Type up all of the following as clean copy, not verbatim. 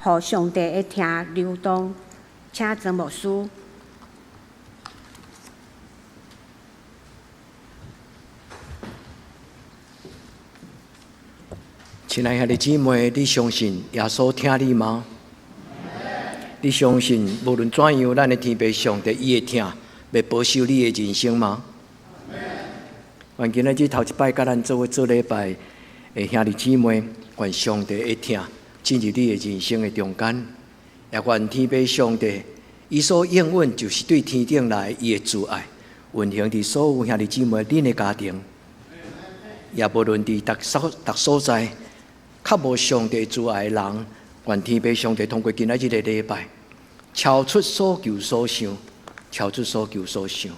予上帝的疼流動。請曾牧師。親愛兄弟姊妹，你相信耶穌疼你嗎？你相信無論怎樣，咱的天父上帝伊會疼，欲保守你的人生嗎？願今仔日頭一擺佮咱做伙做禮拜的兄弟姊妹，願上帝的疼進入你的人生的中間，也願天父上帝伊所應允就是對天頂來伊的慈愛，運行佇所有兄弟姊妹恁的家庭，也無論佇逐所逐所在，較無上帝慈愛的人，願天父上帝通過今仔日的禮拜，超出所求所想，超出所求所想，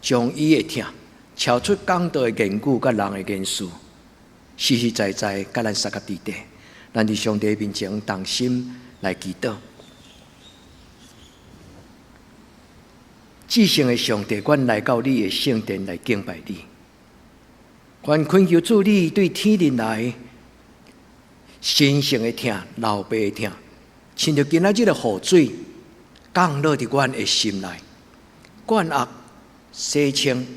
將伊的疼超出講道的言語佮人的言辭，實實在在佮咱相佮佇底。咱佇上帝面前同心來祈禱。至聖的上帝，阮來到你的聖殿來敬拜你。阮懇求主，你對天頂來神聖的疼、老爸的疼，親像今仔日的雨水降落佇阮的心內，灌壓、洗清、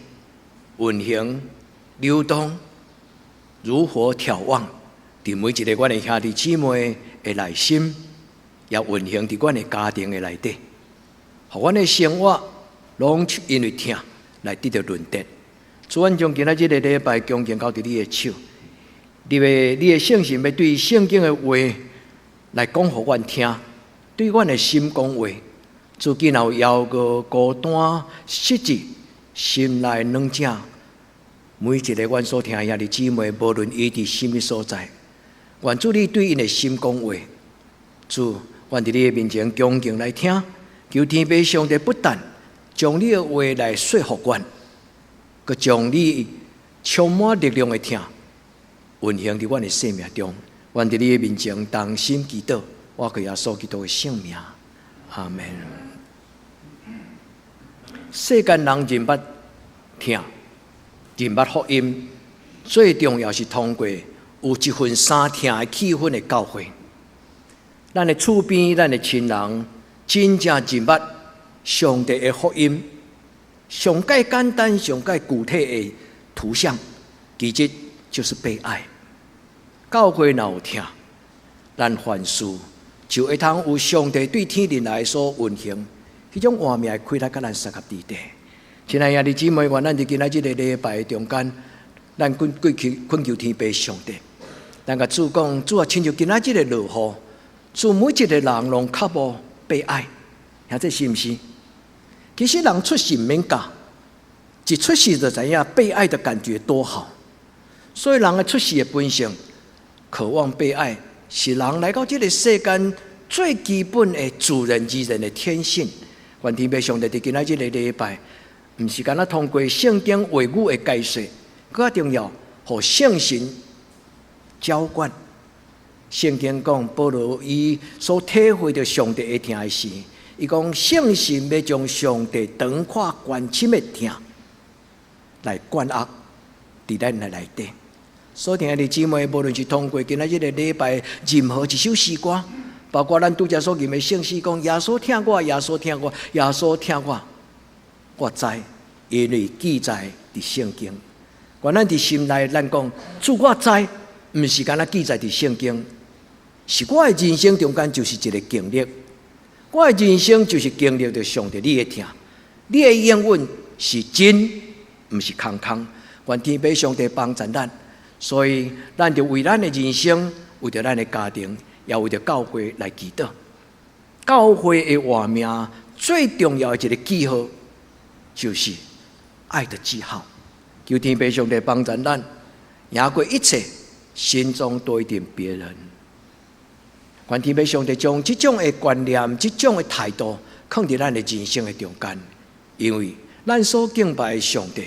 運行、流動，如火挑旺，佇每一個阮的兄弟姊妹的內心，也運行佇阮的家庭的內底，予阮的生活攏因為疼來得著潤澤。主，阮將今仔日的禮拜恭敬交佇你的手，你欲你的聖神欲對聖經的話來講予阮聽，對阮的心講話。主，今若有猶閣孤單、失志、心內軟正，每一个阮所聽的兄弟姊妹，無論伊佇啥物所在，願主你對𪜶的心講話。主，阮佇你的面前恭敬來聽，求天父上帝不但將你的話來說服阮，閣將你充滿力量的疼運行佇阮的生命中。阮佇你的面前同心祈禱，我靠耶穌基督的聖名，阿們。世間人認捌疼，認捌福音，最重要是通過有一份相疼的氣氛的教會。咱的厝邊，咱的親人，真正認捌上帝的福音，上蓋簡單、上蓋具體的圖像，其實就是被愛。教會若有疼，咱凡事就會通有上帝對天靈來所運行，彼種活命的氣力，佮咱相合佇底。親愛兄弟姊妹，願咱佇今仔這个禮拜中間，咱懇跪求懇求天父上帝，咱共主講，主啊，親像今仔這个落雨，主每一个人攏渴慕被愛，兄弟是毋是？其實人出世毋免教，一出世就知影被愛的感覺多好。所以人的出世的本性，渴望被愛，是人來到這个世間最基本的自然而然的天性。願天父上帝佇今仔這个禮拜，毋是干焦通過聖經話語的解說，閣較重要，予聖神澆灌。聖經講，保羅伊所體會著上帝的疼的時，伊講聖神欲將上帝長闊寬深的疼來灌壓佇咱的內底。所聽的姊妹，無論是通過今仔這个禮拜任何一首詩歌，包括咱拄才所吟的聖詩，講耶穌疼我，耶穌疼我，耶穌疼我，我知，因為記載佇聖經。願咱佇心內，咱講主我知，毋是干焦記載佇聖經，是我的人生中間就是一个經歷。我的人生就是經歷著上帝你的疼，你的應允是真，毋是空空。願天父上帝幫助咱，所以咱就為咱的人生，為著咱的家庭，也為著教會來祈禱。教會的活命最重要的一个記號，就是愛的記號。求天父上帝幫助咱，贏過一切，心中多一點別人。願天父上帝將這種的觀念、這種的態度，放佇咱的人生的中間，因為咱所敬拜的上帝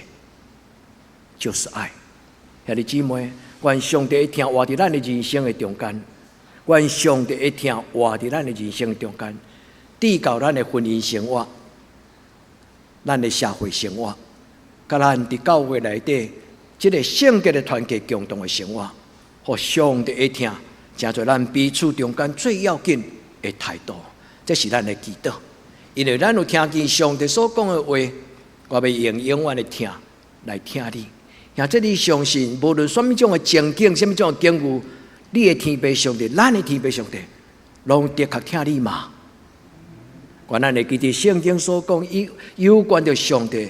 就是愛。兄弟姊妹，願上帝的疼活佇咱的人生的中間，願上帝的疼活佇咱的人生的中間，直到咱的婚姻生活、咱的社會生活，佮咱佇教會內底這个聖潔的團結共同的生活，予上帝的疼，成做咱彼此中間最要緊、的態度，這是咱的祈禱。因為咱有聽見上帝所講的話，我欲用永遠的疼來疼你。或者你相信，無論啥物種的情景，啥物種的境遇，你的天父上帝，咱的天父上帝，攏的確疼你嗎？願咱會記得聖經所講，有關著上帝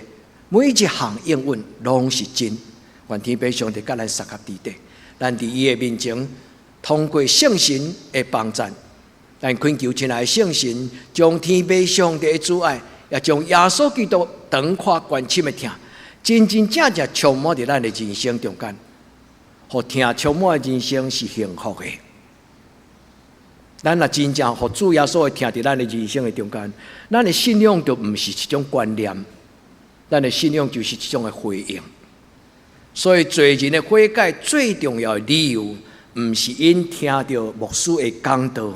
每一項應允攏是真。願天父上帝佮咱相佮佇底，咱佇伊的面前，通過聖神的幫贊，咱懇求親愛的聖神，將天父上帝的慈愛，也將耶穌基督長闊關深的疼，真真正正充滿佇咱的人生中間，予疼充滿的人生是幸福的。咱若真正予主耶穌的疼佇咱的人生的中間，咱的信仰就毋是一種觀念，咱的信仰就是一種的回應。所以，罪人的悔改最重要的理由，毋是𪜶聽著牧師的講道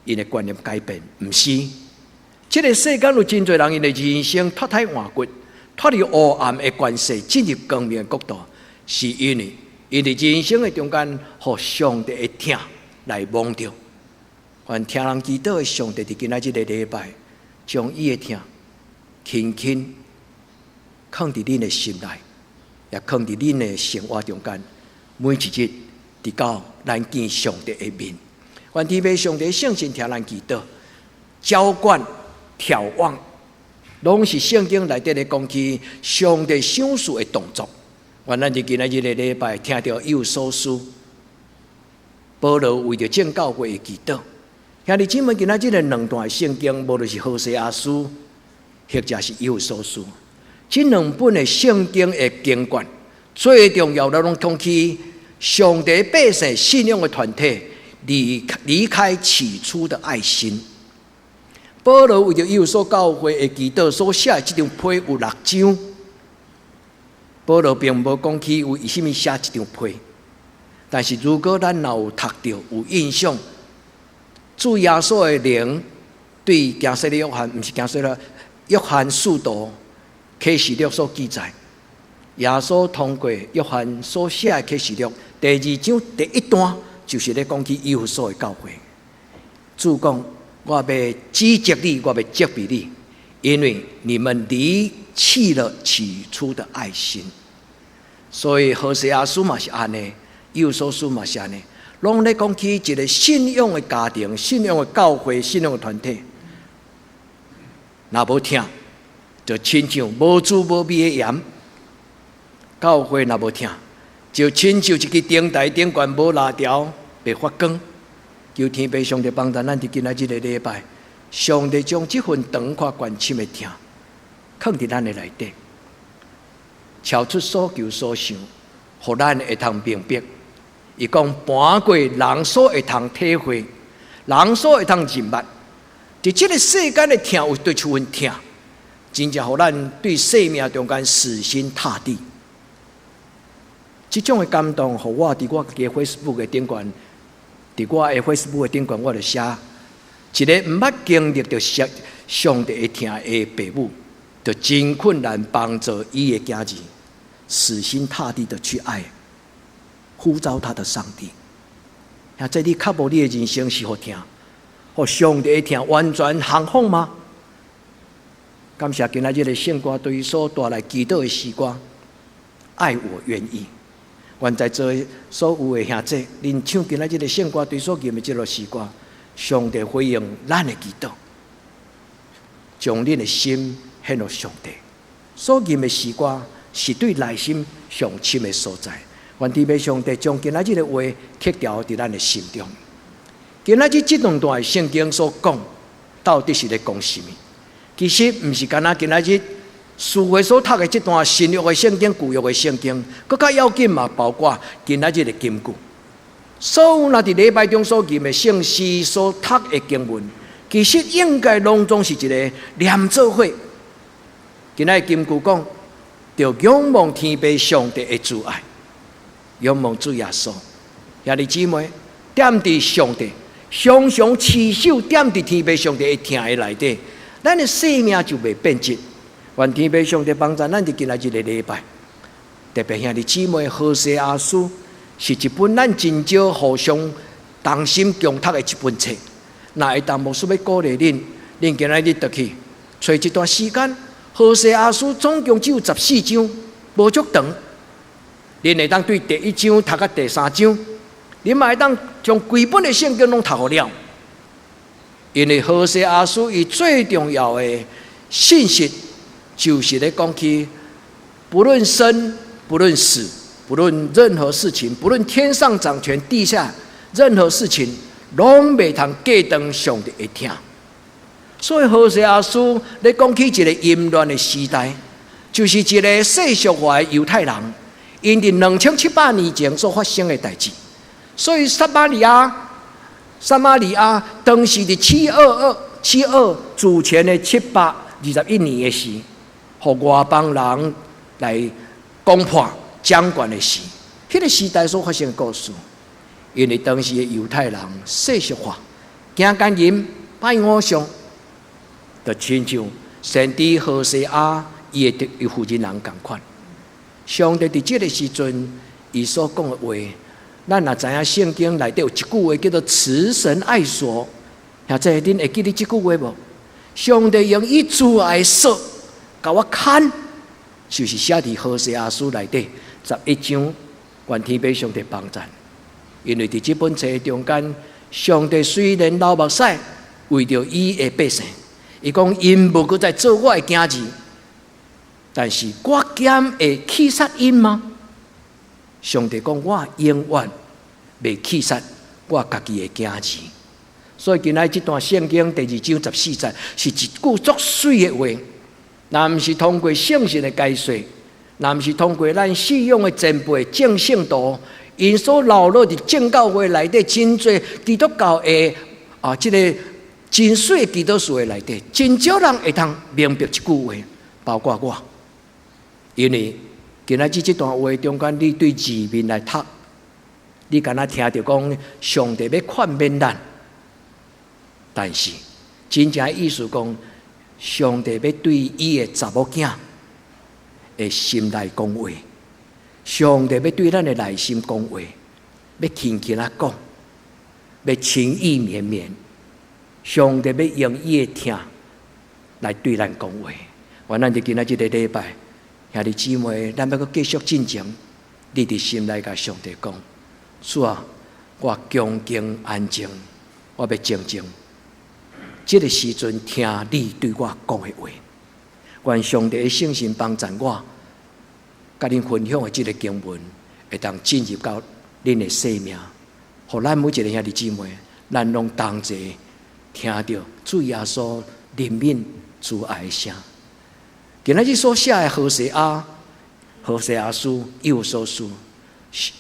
，𪜶的觀念改變，毋是。這个世間有真濟人，𪜶的人生脫胎換骨，脫離黑暗的權勢，進入光明的國度，是因為𪜶佇人生的中間，予上帝的疼來摸著。願聽人祈禱的上帝，佇今仔這个禮拜，將伊的疼輕輕囥佇恁的心內，也囥佇恁的生活中間。每一日，直到咱見上帝的面。願天父上帝聖神聽咱祈禱，澆灌、眺望，攏是聖經內底咧講起上帝賞賜的動作。願咱佇今仔這个禮拜聽著以弗所書，保羅為著眾教會的祈禱。兄弟姊妹，今仔這个兩段聖經，無論是何西阿書，或者是以弗所書，這兩本的聖經的經卷，最重要的攏講起上帝百姓信仰的團體離開起初的愛心。保羅為著以弗所教會的祈禱所寫的這張批有六章。保羅並無講起為啥物寫這張批，但是如果咱若有讀著有印象，主耶穌的靈對行洗禮約翰，毋是行洗禮約翰使徒啟示錄所記載，耶穌通過約翰所寫的啟示錄第二章第一段，就是咧講起以弗所的教會。主講：我欲指責你，我欲責備你，因為你們離棄了起初的愛心。所以何西阿書嘛是按呢，以弗所書嘛是按呢。攏咧講起一个信仰的家庭、信仰的教會、信仰的團體，若無疼，就親像無滋無味的鹽；教會若無疼，就親像一支燈台頂懸無蠟條，袂發光。求天父上帝幫助咱佇今仔這个禮拜，上帝將這份長闊關深的疼，囥佇咱的內底，超出所求所想，予咱會通明白。伊講瞞過人所會通體會，人所會通認捌。佇這个世間的疼有佗一份疼，真正予咱對生命中間死心塌地。這種的感動，予我佇我家己 Facebook 的頂懸，佇我的 Facebook 的頂懸，我就寫一个毋捌經歷著上帝的疼的爸母，就真困難幫助伊的囝兒死心塌地的去愛呼召他的上帝。啊，這你較無你的人生是予疼，予上帝的疼完全降服嗎？感謝今仔日的聖歌對所帶來祈禱的詩歌，愛我願意。願在座所有的兄弟，恁唱今仔日的聖歌對所吟的這首詩歌，上帝回應咱的祈禱，將恁的心獻予上帝。所吟的詩歌是對內心上深的所在。願天父上帝將今仔日的話刻牢佇咱的心中。今仔日這兩段聖經所講，到底是咧講啥物？其實毋是干焦今仔日書會所讀的這段新約的聖經、舊約的聖經，閣較要緊嘛，包括今仔日的金句。所有若佇禮拜中所吟的聖詩所讀的經文，其實應該攏總是一个連做伙。今仔日金句講，著仰望天父上帝的慈愛，仰望主耶穌。兄弟姊妹，踮佇上帝，常常持守踮佇天父上帝的疼的內底，咱的生命就袂變質。願天父上帝幫助咱佇今仔這个禮拜，特別兄弟姊妹，何西阿書是一本咱真少互相同心共讀的一本冊。若會當牧師欲鼓勵恁，恁今仔日轉去揣一段時間，何西阿書總共只有14章，無足長。恁會當對第一章讀到第三章，恁嘛會當將規本的聖經攏讀予了。因為何西阿書伊最重要的信息，就是咧講起，不論生，不論死，不論任何事情，不論天上掌權，地下任何事情，攏袂通隔斷上帝的疼。所以何西阿書咧講起一個淫亂的時代，就是一個世俗化的猶太人，𪜶佇2700年前所發生的代誌。所以撒瑪利亞，撒瑪利亞當時佇72272主前的721年的時，予外邦人來攻破掌權的時，彼個時代所發生的故事。因為當時的猶太人世俗化，行姦淫，拜偶像，就親像先知何西阿伊的伊婦人人仝款。上帝佇這个時陣，伊所講的話，咱若知影聖經內底有一句話叫做“慈繩愛索”，兄弟，恁會記得這句話無？上帝用伊慈愛的索共我牽，就是寫佇何西阿書內底11章，願天父上帝幫贊。因為佇這本冊中間，上帝雖然流目屎，為著伊的百姓，伊講𪜶無閣再做我的囝兒，但是我敢會棄殺𪜶嗎？上帝講我永遠袂棄殺我家己的囝兒。所以今仔這段聖經第二章14節是一句足媠的話，若毋是通過聖神的解說，若毋是通過咱信仰的前輩眾聖徒，𪜶所留落佇正教會內底真濟基督教的啊，這个真媠祈禱書的內底，真少人會通明白這句話，包括我。因為今仔日這段話中間，你對字面來讀，你敢若聽著講上帝欲勸勉咱，但是真正意思講，上帝欲對伊的查某囝的心內講話，上帝欲對咱的內心講話，欲輕輕仔講，欲情意綿綿，上帝欲用伊的疼來對咱講話。願咱佇今仔這个禮拜，兄弟姊妹，咱欲閣繼續進前，你佇心內共上帝講：主啊，我恭敬安靜，我欲靜靜。這个時陣聽你對我講的話，願上帝的聖神幫贊我，共恁分享的這个經文，會當進入到恁的生命，予咱每一个兄弟姊妹，咱攏同齊聽著主耶穌憐憫慈愛的聲。今仔日所寫的何西阿、何西阿書、以弗所書，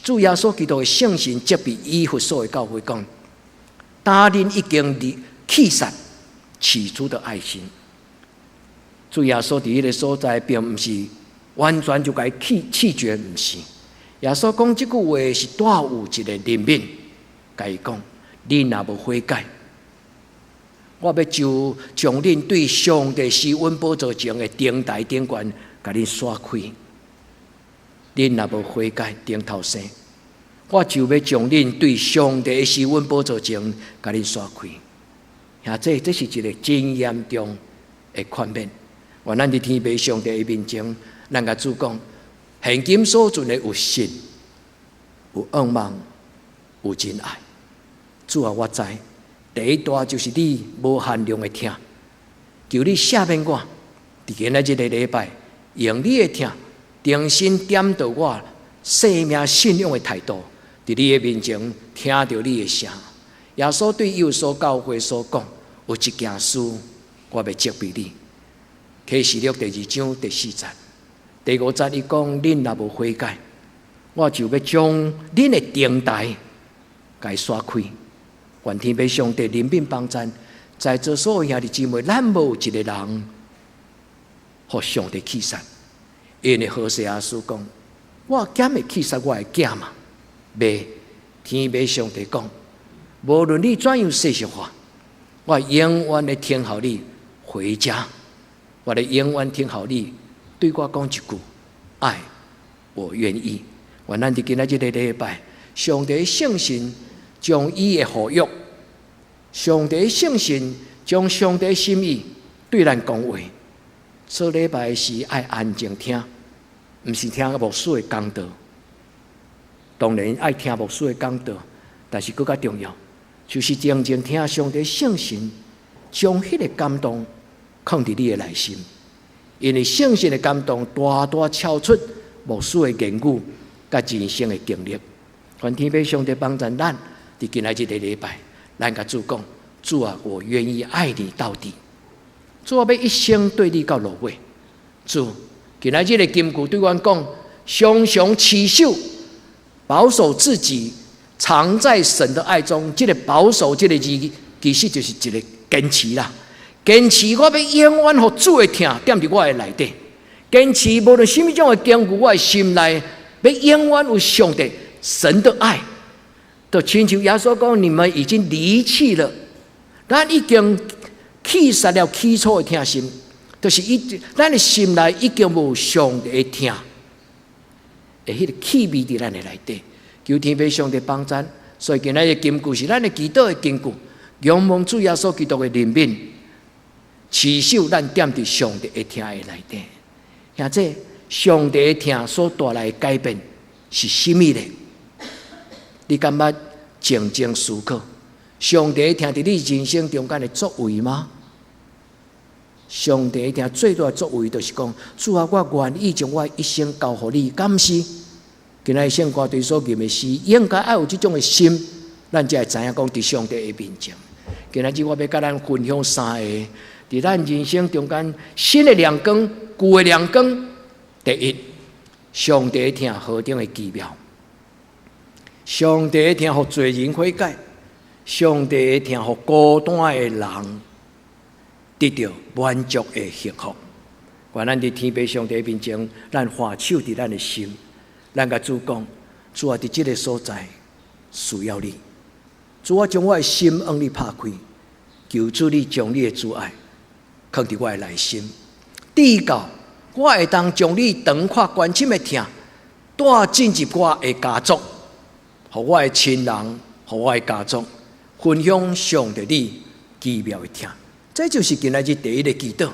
主耶穌基督的聖神責備以弗所的教會講：當恁已經離棄殺起初的愛心。主耶穌佇彼个所在，並毋是完全就共伊棄棄絕，毋是。耶穌講這句話是帶有一个憐憫，共伊講：你若無悔改，我欲就將恁對上帝施恩寶座前的燈臺頂懸，共恁徙開。恁若無悔改，頂頭生，我就欲將恁對上帝的施恩寶座前，共恁徙開。兄弟，這是一个真嚴重的勸勉。願咱佇天父上帝的面前，咱共主講：現今所存的有信、有仰望、有真愛。主啊，我知第一大就是你無限量的疼，求你赦免我。佇今仔這个禮拜，用你的疼，重新點著我生命信仰的態度，佇你的面前聽著你的聲。耶穌對以弗所教會所講，有一件事，我欲責備你。啟示錄第二章第四節、第五節，伊講：恁若無悔改，我就欲將恁的燈臺共伊徙開。願天父上帝憐憫幫贊，在座所有兄弟姊妹，咱無一个人予上帝棄殺。因為何西阿書講：我敢會棄殺我的囝嗎？袂，天父上帝講，無論你怎樣世俗化，我永遠會聽候你回家。我會永遠聽候你對我講一句愛，我願意。願咱佇今仔這个禮拜，上帝聖神將伊的呼籲，上帝聖神將上帝心意對咱講話。做禮拜時愛安靜聽，毋是聽牧師的講道。當然愛聽牧師的講道，但是閣較重要，就是靜靜聽上帝聖神將彼個感動囥佇你的內心，因為聖神的感動大大超出牧師的言語佮人生的經歷。願天父上帝幫助咱，佇今仔日這個禮拜，咱共主講：主啊，我願意愛你到底。主，我欲一生對你到落尾。主，今仔日的金句對阮講：常常持守，保守自己，常在神的愛中。這個保守這個字，其實就是一個堅持啦。堅持我欲永遠予主的疼踮佇我的內底。堅持無論啥物種的境遇，我的心內欲永遠有上帝神的愛。就親像耶穌講，你們已經離棄了，咱已經棄殺了起初的疼心，就是伊咱的心內已經無上帝的疼，的彼個氣味佇咱的內底。求天父上帝幫贊，所以今仔日的金句是咱的祈禱的金句，仰望主耶穌基督的憐憫，持守咱踮佇上帝的疼的內底。兄弟，上帝的疼所帶來的改變是啥物呢？你敢捌靜靜思考，上帝的疼佇你人生中間的作為嗎？上帝的疼最大的作為就是講，主啊，我願意將我一生交予你，敢是？今仔日聖歌隊所吟的詩，應該愛有這種的心，咱才會知影講佇上帝的面前。今仔日我欲佮咱分享三個，佇咱人生中間新的亮光、舊的亮光。第一，上帝的疼何等的奇妙！上帝的疼予罪人悔改，上帝的疼予孤單的人得著滿足的幸福。願咱佇天父上帝面前，咱還手佇咱的心，咱共主講：主啊，佇這个所在需要你。主啊，將我的心向你拍開，求主你將你的慈愛囥佇我的內心，直到我會當將你長闊寬深的疼帶進入我的家族，予我的親人，予我的家族分享上帝你奇妙的疼。這就是今仔日第一个祈禱。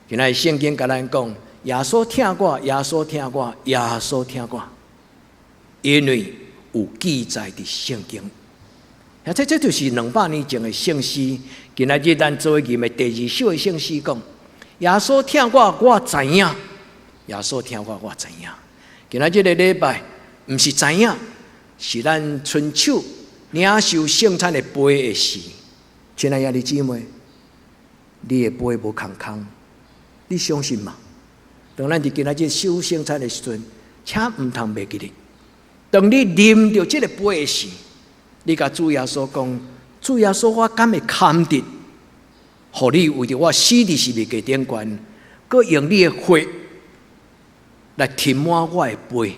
今仔日聖經共咱講，耶穌疼我，耶穌疼我，耶穌疼我，因為有記載佇聖經。啊，這就是200年前的聖詩。今仔日咱做伙吟的第二首的聖詩講，耶穌疼我，我知影。耶穌疼我，我知影。今仔這个禮拜，毋是知影，是咱伸手領受聖餐的杯的時。親愛的兄弟姊妹，你的杯無空空，你相信嗎？當咱佇今仔日守聖餐的時陣，請毋通袂記得。當你啉著這个杯的時，你共主耶穌講：主耶穌，我敢會堪得，予你為著我死佇十字架頂懸，閣用你的血來填滿我的杯。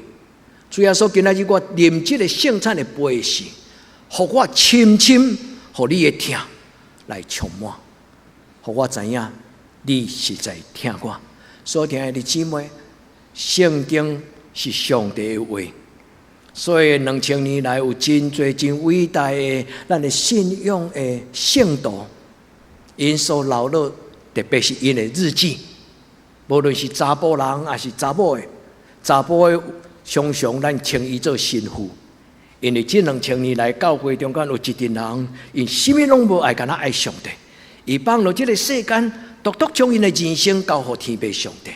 主耶穌，今仔日我啉這个聖餐的杯時，予我深深予你的疼來充滿，予我知影你實在疼我。所疼的姊妹，聖經是上帝的話。所以2000年來有真濟真偉大的咱的信仰的聖徒，𪜶所留落，特別是𪜶的日記，無論是查埔人抑是查某的，查埔的常常咱稱伊做神父，因為這兩千年來教會中間有一群人，𪜶啥物攏無愛，干焦愛上帝，伊放落這个世間，獨獨將𪜶的人生交予天父上帝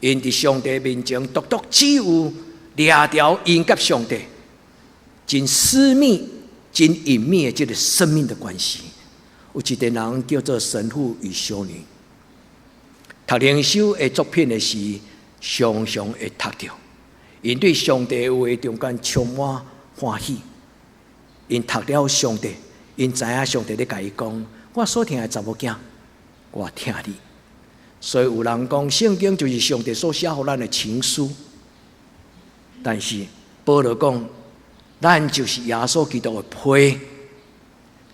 ，𪜶佇上帝面前獨獨只有掠著𪜶佮上帝真私密、真隱秘的這个生命的關係。有一個人叫做神父與修女，讀靈修的作品的時，常常會讀著，𪜶對上帝的話中間充滿歡喜。𪜶讀了上帝，𪜶知影上帝咧共伊講：我所疼的查某囝，我疼你。所以有人講，聖經就是上帝所寫予咱的情書。但是保羅講，咱就是耶穌基督的批。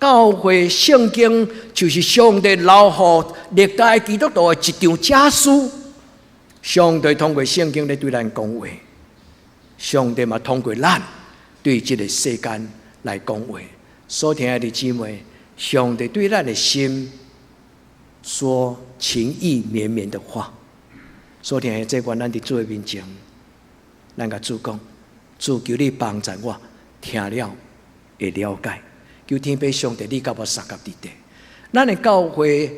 教會聖經就是上帝留予歷代基督徒的一張家書。上帝通過聖經咧對咱講話，上帝嘛通過咱對這个世間來講話。所疼的姊妹，上帝對咱的心說情意綿綿的話。所以這願咱佇主的面前，咱共主講，主求你幫助我，聽了會了解。求天父上帝，你佮我相佮佇底。咱的教會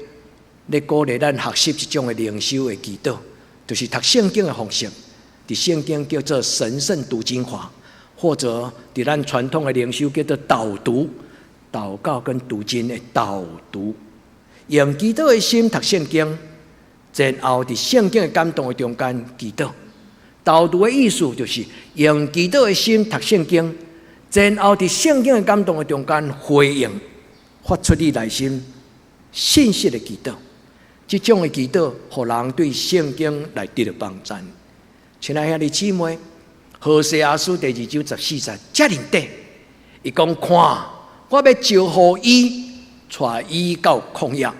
咧鼓勵咱學習這種的靈修的祈禱，就是讀聖經的方式。佇聖經叫做神聖讀經法，或者佇咱傳統的靈修叫做導讀、禱告跟讀經的導讀。用祈禱的心讀聖經，然後佇聖經的感動的中間祈禱。導讀的意思就是用祈禱的心讀聖經，然後佇聖經的感動的中間回應，發出你內心信實的祈禱。這種的祈禱，予人對聖經來得著幫助。親愛兄弟姊妹，何西阿書第二章十四節，遮爾短，伊講看，我欲招呼伊，帶伊到曠野，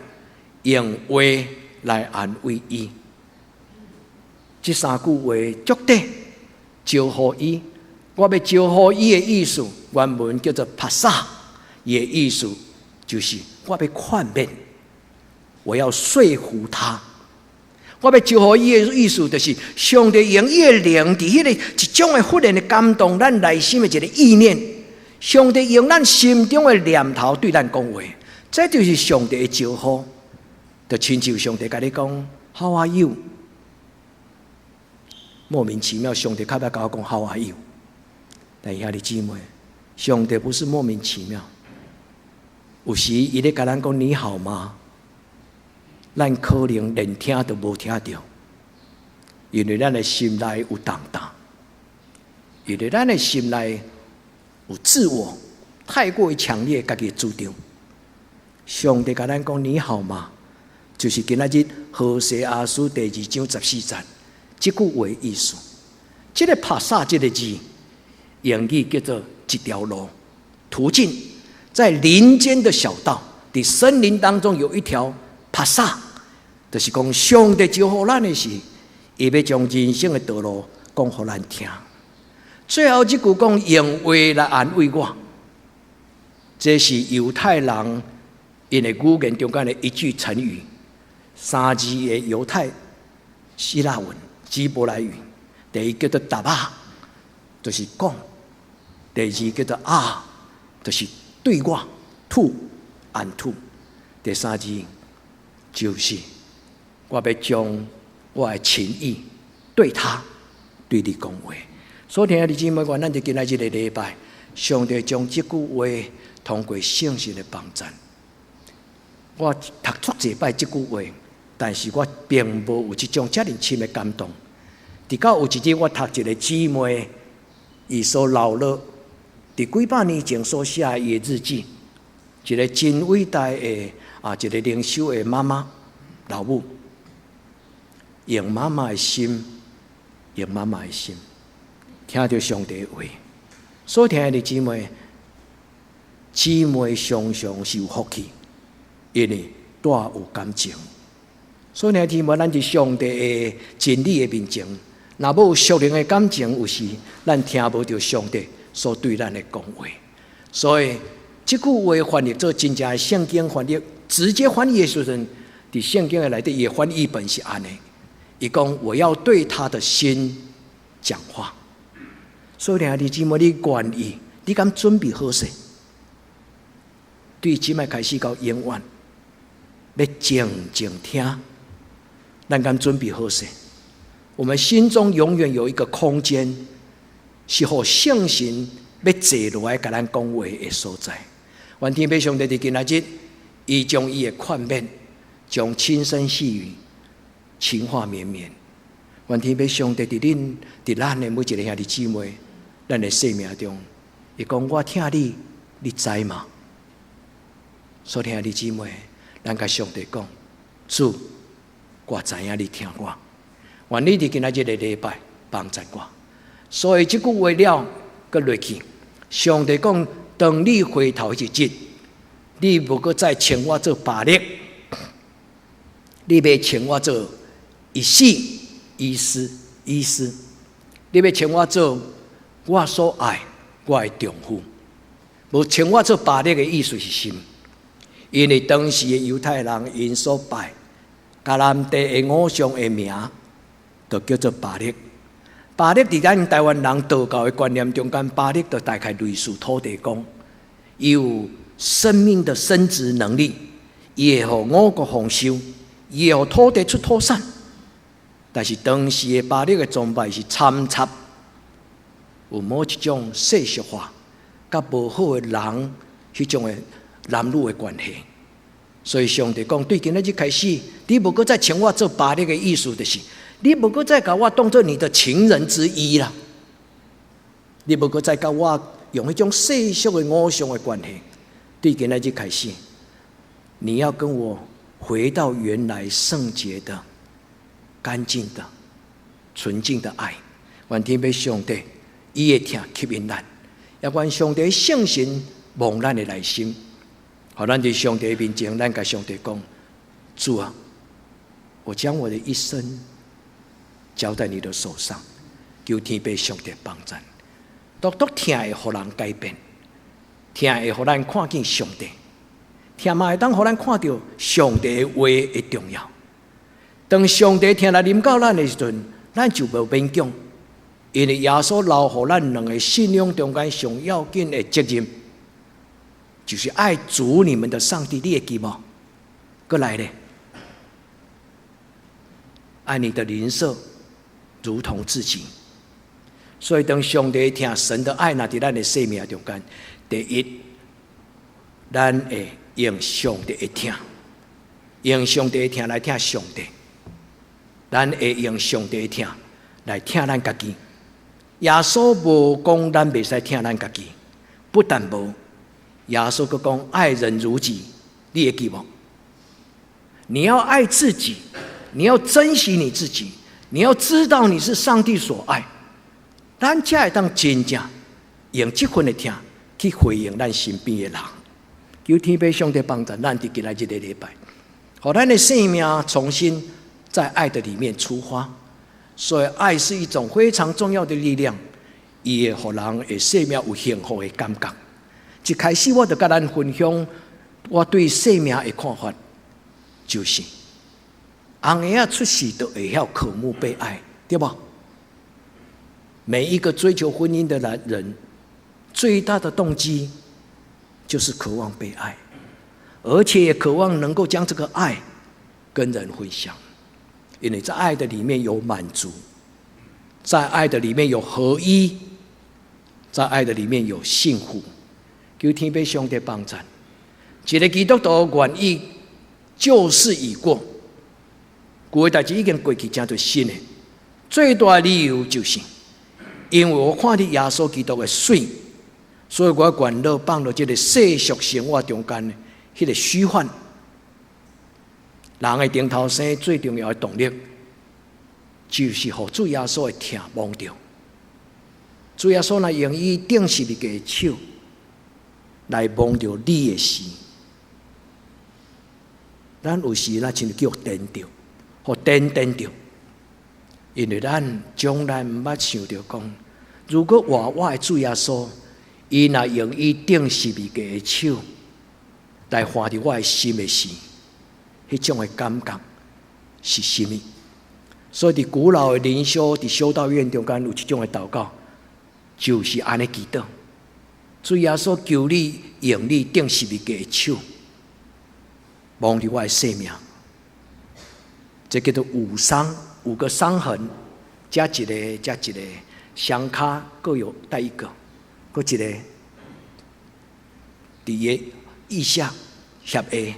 用話來安慰伊。這三句話足短，招呼伊，我欲招呼伊的意思，原文叫做帕薩，伊的意思就是我欲勸勉，我要說服他。我欲招呼伊的意思，就是上帝用伊的靈，佇彼個一種的忽然的感動，咱內心的一個意念。上帝用咱心中的念頭對咱講話，這就是上帝的招呼。就親像上帝共你講，How are you？莫名其妙，上帝較捌共我講 How are you？但兄弟姊妹，上帝不是莫名其妙。有時伊咧共咱講你好嗎？咱可能連聽都無聽著，因為咱的心內有重擔，因為咱的心內有自我，太過於強烈家己的主張。上帝共咱講你好嗎？就是今仔日何西阿書第二章十四節，這句話意思。這個帕薩這個字，英語叫做一條路途徑，在林間的小道，佇森林當中有一條帕薩。就是講，上帝招呼咱的時，伊欲將人生的道路講予咱聽。最後這句講用話來安慰我，這是猶太人𪜶的語言中間的一句成語，三字的猶太希臘文、希伯來語。第一叫做達巴，就是講；第二叫做啊，就是對我 to unto；第三字就是我欲將我的情意對他、對你講話。所以，兄弟姊妹，願咱佇今仔這個禮拜，上帝將這句話通過聖神的幫助。我讀足濟擺這句話，但是我並無有這種遮爾深的感動。直到有一日，我讀一個姊妹，伊所留落佇幾百年前所寫的伊的日記，一個真偉大的啊，一個靈修的媽媽老母，用媽媽的心，用媽媽的心，聽著上帝的話。所以，親愛的姊妹，姊妹常常是有福氣，因為帶有感情。所以，兄弟姊妹，咱佇上帝的真理的面前，若無屬靈的感情，有時咱聽無著上帝所對咱的講話。所以，這句話翻譯做真正的聖經翻譯，直接翻譯的時陣，佇聖經的內底，伊的翻譯本是按呢。伊講我要對他的心講話。所以，兄弟姊妹，你願意？你敢準備好勢？對這擺開始到永遠，欲靜靜聽，咱敢準備好勢？我們心中永遠有一個空間，是予聖神欲坐落來共咱講話的所在。願天父上帝佇今仔日，伊將伊的勸勉，將輕聲細語、情話綿綿。願天父上帝佇恁、佇咱的每一個兄弟姊妹，咱的生命中，伊講我疼你，你知嗎？所以兄弟姊妹，咱共上帝講，主，我知影你疼我，願你佇今仔這個禮拜幫助我。所以這句話了，閣落去，上帝講，當你回頭一日，你無閣再稱我做巴力，你欲稱我做伊西、伊斯、伊斯，你欲稱我做我所愛、我的丈夫。無稱我做巴力的意思是啥物？因為當時的猶太人𪜶所拜迦南地的偶像的名，就叫做巴力。巴力佇咱台灣人道教的觀念中間，巴力就大概類似土地公，伊有生命的生殖能力，伊會予五穀豐收，伊會予土地出土產。但是當時的巴力的崇拜是摻雜有某一種世俗化，佮無好的人彼種的男女的關係。所以上帝講，對今仔日開始，你無閣再稱我做巴力的意思，就是你無閣再共我當做你的情人之一啦。你無閣再共我用彼種世俗的偶像的關係。對今仔日開始，你要跟我回到原來聖潔的、乾淨的、純淨的愛。願天父上帝，伊的疼吸引咱，也願上帝聖神摸咱的內心，予咱佇上帝面前，咱共上帝講：主啊，我將我的一生交在你的手上，求天父上帝幫贊。獨獨疼會予人改變，疼會予咱看見上帝，疼嘛會當予咱看著上帝的話的重要。當上帝疼來臨到咱的時陣，咱就無勉強，因為耶穌留予咱兩个信仰中間上要緊的責任，就是愛主你們的上帝，你會記無？閣來咧，愛你的鄰舍如同自己。所以當上帝疼神的愛，若佇咱的生命中間，第一，咱會用上帝的疼，用上帝的疼來疼上帝，咱會用上帝的疼來疼咱家己。耶穌無講咱袂使疼咱家己，不但無，耶穌閣講愛人如己，你會記無？你要愛自己，你要珍惜你自己，你要知道你是上帝所愛，咱才會當真正用這份的疼去回應咱身邊的人。求天父上帝幫助咱佇今仔這個禮拜，予咱的生命重新在愛的裡面出發。所以，愛是一種非常重要的力量，伊會予人的生命有幸福的感覺。一開始我就佮咱分享我對生命的看法，就是紅嬰仔出世就會曉渴慕被愛，對無？每一個追求婚姻的男人，最大的動機就是渴望被愛，而且也渴望能夠將這個愛跟人分享。因為在愛的裡面有滿足，在愛的裡面有合一，在愛的裡面有幸福。求天父上帝幫贊，一個基督徒願意舊事已過，舊的代誌已經過去，成做新的。最大的理由就是，因為我看著耶穌基督的媠，所以我願意放落這個世俗生活中間的彼個虛幻。人的頂頭生最重要的動力，就是予主耶穌的疼摸著。主耶穌若用伊釘十字架的手來摸著你的時，咱有時咱親像叫電著，予電電著，因為咱從來毋捌想著講，如果活活的主耶穌，伊若用伊釘十字架的手來犯佇我的心的時，彼種的感覺是啥物？所以佇古老的靈修，佇修道院中間有一種的禱告，就是按呢祈禱：主耶穌，求你用你釘十字架的手，摸佇我的生命。這叫做五傷，五個傷痕，加一个，加一個，雙跤各有帶一個，閣一個，佇伊腋下脅下，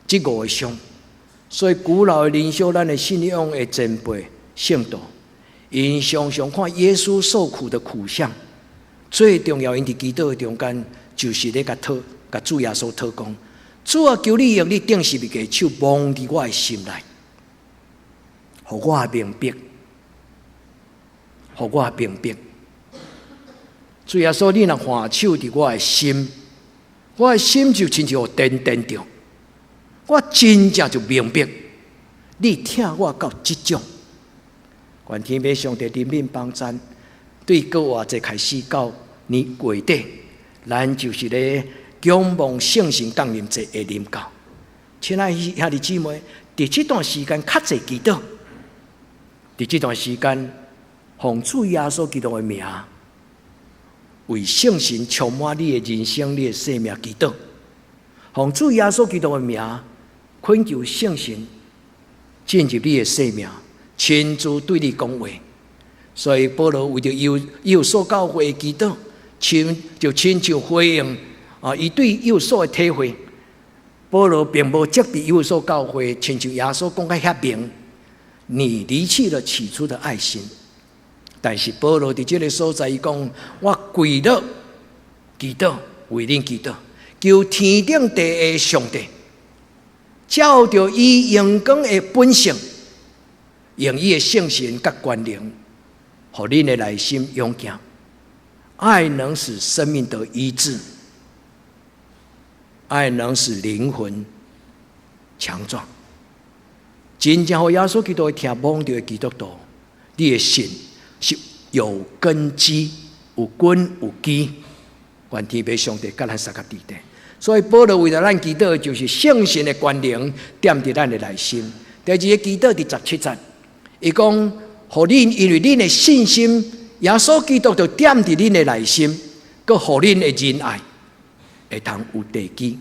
這五個傷。所以古老的靈修，咱的信仰的前輩聖徒，𪜶常常看耶穌受苦的苦相，最重要，𪜶佇祈禱的中間，就是咧共禱，共主耶穌禱講：主啊，求你用你釘十字架的手摸佇我的心內，予我明白，予我明白。主耶穌，你若放手佇我的心，我的心就親像予電電著。我真正就明白，你疼我到這種。願天父上帝憐憫幫贊，對個月節開始到年月底，咱就是咧仰望聖神降臨節會臨到。親愛兄弟姊妹，佇這段時間較濟祈禱，佇這段時間，奉主耶穌基督的名，為聖神充滿你的人生、你的生命祈禱。奉主耶穌基督的名，懇求聖神進入你的生命，親自對你講話。所以保羅為著以弗所教會祈禱，親就親像回應啊！伊對以弗所的體會，保羅並無責備以弗所教會，親像耶穌講甲遐明，你離棄了起初的愛心。但是保羅佇這个所在，伊講我跪落祈禱，為恁祈禱，求天頂地的上帝，照著伊榮光的本性，用伊的聖神佮權能，予恁的內心勇健。愛能使生命得醫治，愛能使靈魂強壯。真正予耶穌基督的疼摸著的基督徒，你的信是有根基、有根有基。願天父上帝佮咱相佮佇咧。所以保羅為著咱祈禱，就是聖神的權能踮佇咱的內心。第二个祈禱佇17節，伊講，予恁因為恁的信心，耶穌基督就踮佇恁的內心，閣予恁的仁愛會通有地基。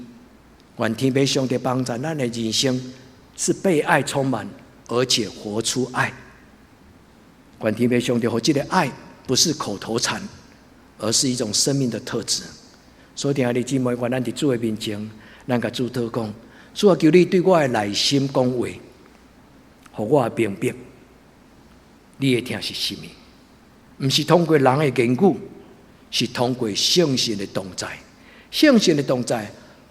願天父上帝幫助咱的人生是被愛充滿，而且活出愛。願天父上帝予這个愛不是口頭禪，而是一種生命的特質。所以，兄弟姊妹，願咱佇主的面前，咱共主禱告，主啊，求你對我的內心講話，予我明白，你的疼是啥物？毋是通過人的言語，是通過聖神的同在。聖神的同在，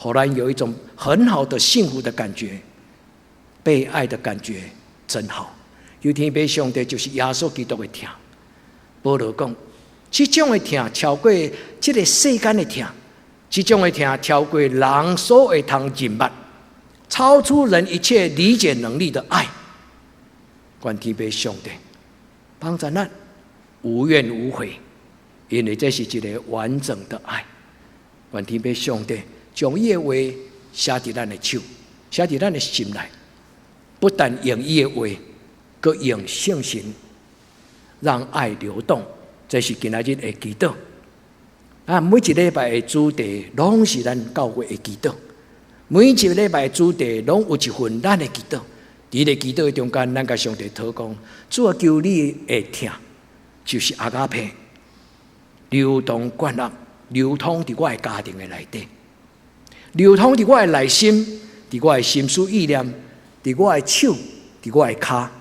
予咱有一種很好的幸福的感覺，被愛的感覺，真好。求天父上帝就是耶穌基督的疼。保羅講，這種的疼超過這个世間的疼，這種的疼超過人所會通認捌，超出人一切理解能力的愛。願天父上帝幫助咱無怨無悔，因為這是一个完整的愛。願天父上帝將伊的話寫佇咱的手，寫佇咱的心內，不但用伊的話，閣用聖神讓愛流動。這是今仔日的祈禱。啊，每一禮拜的主題攏是咱教會的祈禱。每一禮拜的主題攏有一份咱的祈禱。佇个祈禱的中間，咱共上帝禱告，主啊，求你的疼，就是阿迦彼流動灌壓，流通佇我的家庭的內底，流通佇我的內心，佇我的心思意念，佇我的手，佇我的跤。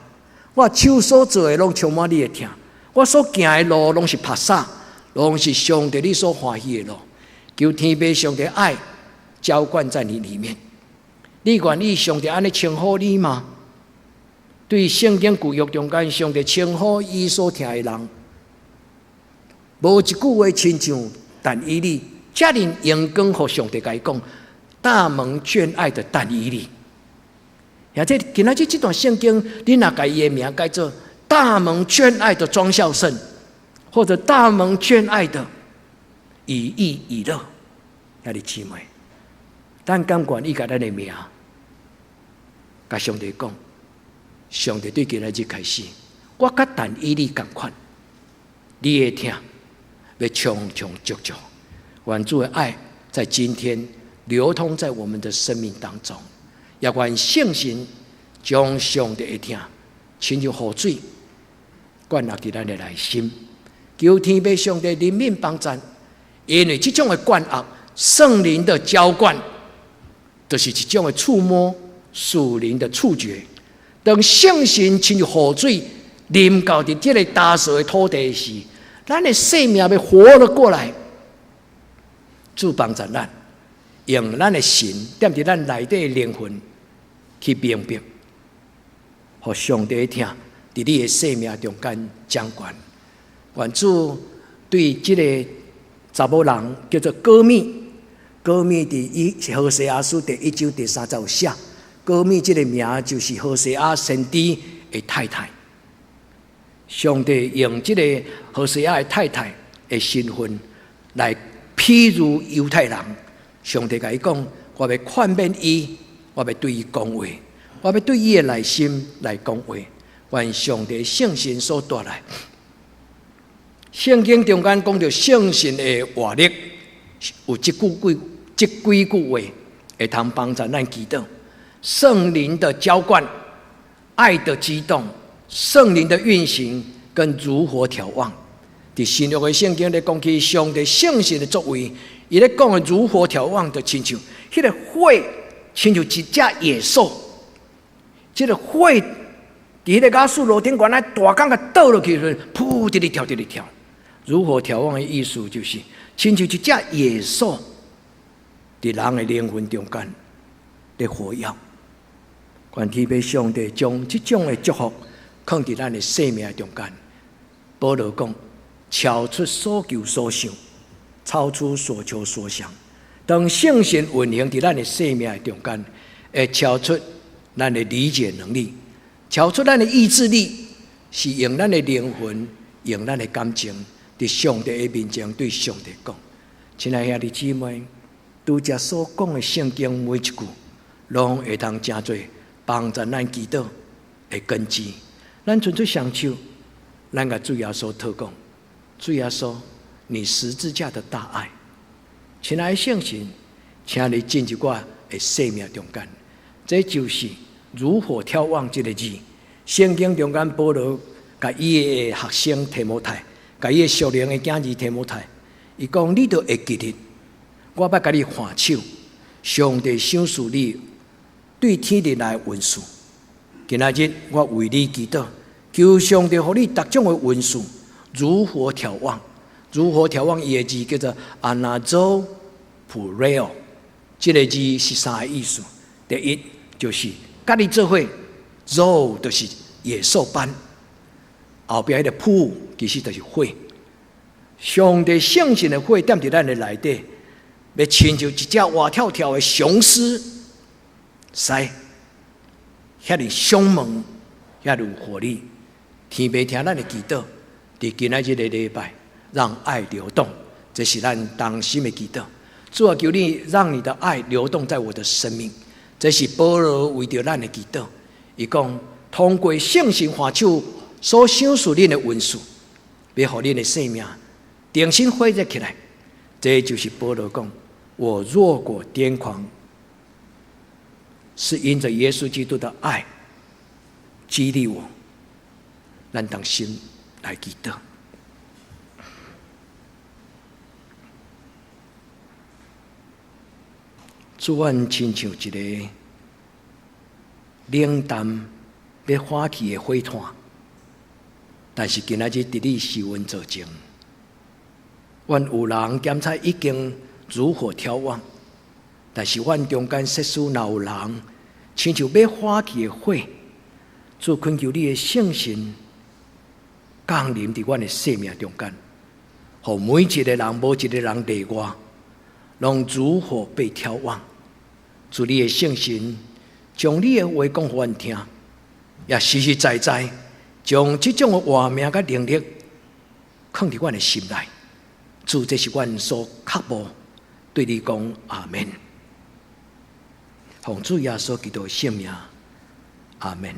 我手所做的攏充滿你的疼，我所行的路攏是拍灑，攏是上帝你所歡喜的路。求天父上帝愛澆灌在你裡面。你願意上帝按呢稱呼你嗎？對聖經舊約中間，上帝稱呼伊所疼的人，無一句話親像但以理，遮爾榮光予上帝共伊講，大蒙眷愛的但以理。而且今仔日這段聖經，你若共伊的名改做大蒙眷愛的莊孝勝，或者大蒙眷愛的以意以樂，兄弟姊妹，咱敢願意共咱的名，共上帝講，上帝對今仔日開始，我佮但以理仝款，你的疼欲充充足足，願主的愛在今天流通在我們的生命當中，也願聖神將上帝的疼親像雨水灌入佇咱的內心，求天父上帝憐憫幫助，因為這種的灌壓，聖靈的澆灌，就是一種的觸摸屬靈的觸覺。當聖神親像雨水淋到佇這个焦燥的土地時，咱的生命欲活了過來。主幫助咱，用咱的神踮佇咱內底的靈魂去明白，予上帝疼佇你的生命中間掌權。願主對這个查某人叫做歌篾，歌篾佇以何西阿書第一章第三節有寫，歌篾這个名就是何西阿先知的太太。上帝用這个何西阿的太太的身份來譬喻猶太人，上帝共伊講，我欲勸勉伊，我欲對伊講話，我欲對伊的內心來講話。願上帝聖神所帶來。聖經中間講著聖神的活力，有這幾句話會通幫助咱祈禱。聖靈的澆灌、愛的激動、聖靈的運行跟如火挑旺。佇新約的聖經咧講起上帝聖神的作為，伊咧講的如火挑旺，就親像彼个火，親像一隻野獸，這个火佇彼个瓦斯爐頂懸，大工共倒落去時，噗，直直跳，直直跳。如火挑旺的意思就是，親像一隻野獸，佇人的靈魂中間咧活躍。願天父上帝將這種的祝福囥佇咱的生命中間。保羅講，超出所求所想，超出所求所想。當聖神運行佇咱的生命中間，會超出咱的理解能力，超出咱的意志力，是用咱的靈魂，用咱的感情，佇上帝的面前對上帝講。親愛兄弟姊妹，拄才所講的聖經每一句，攏會通成做幫助咱祈禱的根基。咱伸出雙手，咱共主耶穌禱告。主耶穌，你十字架的大愛，親愛的聖神，請你進入我的生命中間。這就是如火挑旺這个字。聖經中間保羅共伊的學生提摩太，共伊的屬靈的囝兒提摩太，伊講你著會記得，我捌共你按手，上帝賞賜你對天地來恩賜。今仔日我為你祈禱，求上帝予你逐種的恩賜。如火挑旺，如火挑旺，伊的字叫做 anazopureo，這个字是三个意思。第一就是佮你做伙，zo 就是野獸般，後壁彼个 pu 其實就是火。上帝聖神的火點佇咱的內底，欲親像一隻活跳跳的雄獅，使遐爾兇猛，遐爾有火力。天父聽咱的祈禱。佇今仔日這個禮拜，讓愛流動，這是咱同心的祈禱。主啊，求你讓你的愛流動在我的生命。這是保羅為著咱的祈禱。伊講通過聖神按手所賞賜恁的恩賜，欲予恁的生命重新火熱起來。這就是保羅講：我若果癲狂，是因著耶穌基督的愛激勵我。咱同心來祈禱。主，阮親像一个冷淡欲化去的火炭，但是今仔日佇你施恩座前，阮有人檢查已經如火挑旺，但是阮中間設使若有人親像欲化去的火，主懇求你的聖神降臨佇阮的生命中間，予每一个人，無一个人例外，攏如火被挑旺。主你的聖神將你的話講予阮聽，也實實在在將這種的活命佮能力囥佇阮的心內。主，這是阮所渴慕，對你講阿們。奉主耶穌基督的聖名，阿們。